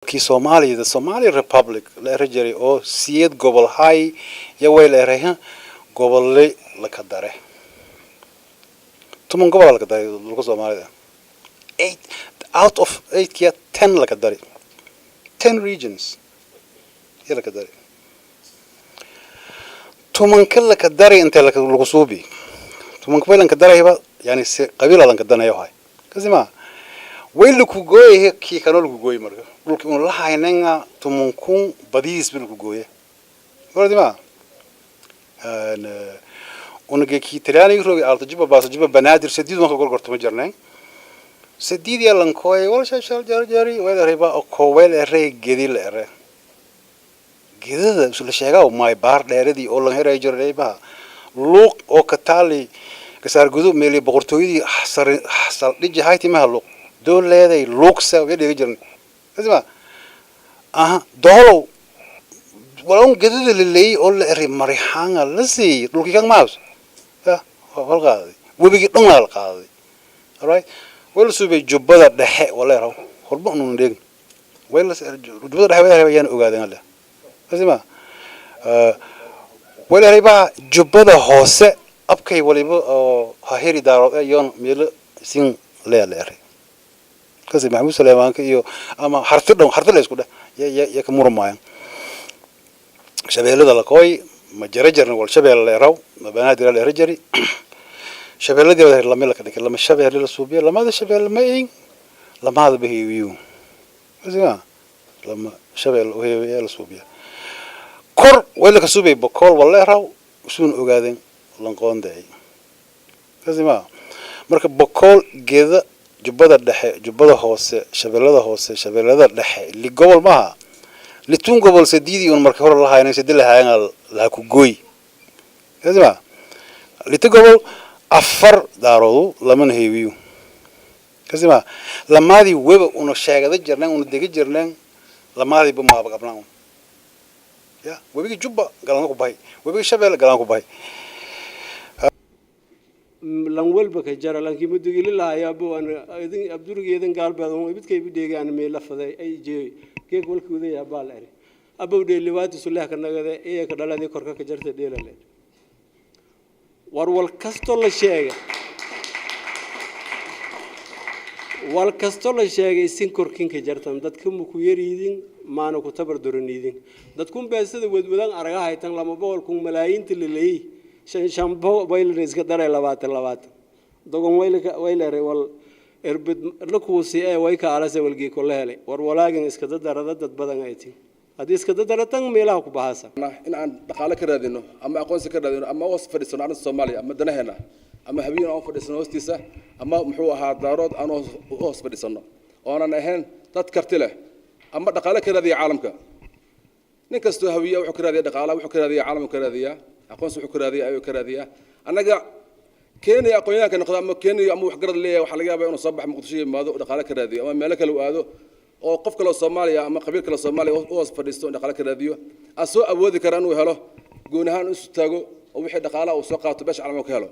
Kii Soomaaliya, the Somali Republic la eri jiray oo siyeed gobol hay iyo way la eray gobolle laka dare, 10 gobol laka daray dhulka Soomaalida. Eight out of eight kiya 10 laka dari, 10 regions iyo laka dari. 10-ka laka dari intee lagu suubi? 10-ka way lanka darayba, yani si qabiila lanka danayo hay kasima way laku gooyahay. Kii kanoo laku gooyay marka dhulki un la haynanga 10,000 badiis ba laku gooye wardima. Unage kii Talyaaniga roogay, Alto Juba, Baaso Juba, Banaadir, sadiid wanka gorgortama jirnay. Sadiid yaa lankooy wal shal jar jari way reba ko way ere gedi la ere gedada la sheegaa may baar dheeradii oo lan heray jiray ba luuq oo ka taali kasaar gudu meeli boqortooyadii saldhiji haytimaha luuq dooleeday luuqsa way dhigi jirnay kasima aha doolow walaun gedada la leeyay oo la eray marixaanga la siiyey dhulkii kan maas ya wal qaaday, webigii dhan waa la qaaday. Alright, way la suubay Jubbada Dhexe wala horba unun dheegin way la Jubbada Dhexe way yaan ogaadeen alle kasima way la eray baa Jubbada Hoose abkay waliba oo ha heri daaro iyoon meelo sin lee la eray kasi Maxamuud Suleymaanka iyo ama Harti dhan, Harti la isku dheh ya ya ya ka murmaayaan. Shabeellada lakooy ma jara jarna wal Shabeelle la eraw ma Banaadir la era jari. Shabeelladii wada lama la ka dhigay, lama shabeelle la suubiyo, lamada shabeelle ma in lamada bahiwiyo kasima lama shabeelle u heeyo la suubiyo kor way la ka suubay boqol wala eraw usuun ogaadeen lanqoonday kasima. Marka Boqol, Geeda, Jubbada Dhexe, Jubbada Hoose, Shabeellada Hoose, Shabeellada Dhexe, li gobol maaha, litun gobol sadiidii un marka hore lahaayna sadi lahaayna laha ku gooy kasima. Lita gobol afar daaroodu lamana heewiyo kasima. Lamaadii weba una sheegada jirneen una dega jirneen lamaadiiba maaba qabnaan ya webigii Jubba galaan ku bahay, webigii Shabeelle galaan ku bahay. Lan walba ka jara lankii mudugili lahayaabo ana idin abdurigeedan gaalbeed midkay bidheegaan meela faday ay jeey geeg walkuuday baa la eri abow dheeliwaati suleh ka nagade iya ka dhaladii korka ka jarta dheelale. War wal kasto la sheega, wal kasto la sheegay isin korkinka jartan dadka ma ku yariidin maana ku tabar doraniidin dadkun beesada wadwadan araga haytan 200,000 malaayiinta la leeyay shan shanbo wayla iska daray 20 20 dogon waylka wayleeray wal erbid lakuusi ee way ka alase walgii kula helay. War walaagin iska dadarada dad badan ay tin haddii iska dadaratan meelaha ku bahasa. In aan dhaqaale ka raadino ama aqoonsi ka raadino ama hoos fadhiisano arrinta Soomaaliya ama danaheena ama habiin aan fadhiisano hoostiisa ama muxuu ahaa Daarood aan u hoos fadhiisano oonan ahayn dad karti leh ama dhaqaale ka raadiya caalamka. Nin kastoo Hawiya wuxuu ka raadiya dhaqaala, wuxuu ka raadiya caalamka, ka raadiya aqoonsi, wuxuu ka raadiya ayuu ka raadiyaa. Annaga Kenya aqoonyahanka noqdo ama Kenya ama waxgarad leeyahay, waxaa laga yaabaa inuu soo baxo, Muqdisho yimaado, dhaqaale ka raadiyo ama meelo kale u aado oo qof kale oo Soomaaliya ama qabiil kale oo Soomaaliya u hoos fadhiisto in dhaqaale ka raadiyo, asoo awoodi kara inuu helo gooni ahaan isu taago oo wixii dhaqaalaha uu soo qaato beesha caalamka ka helo.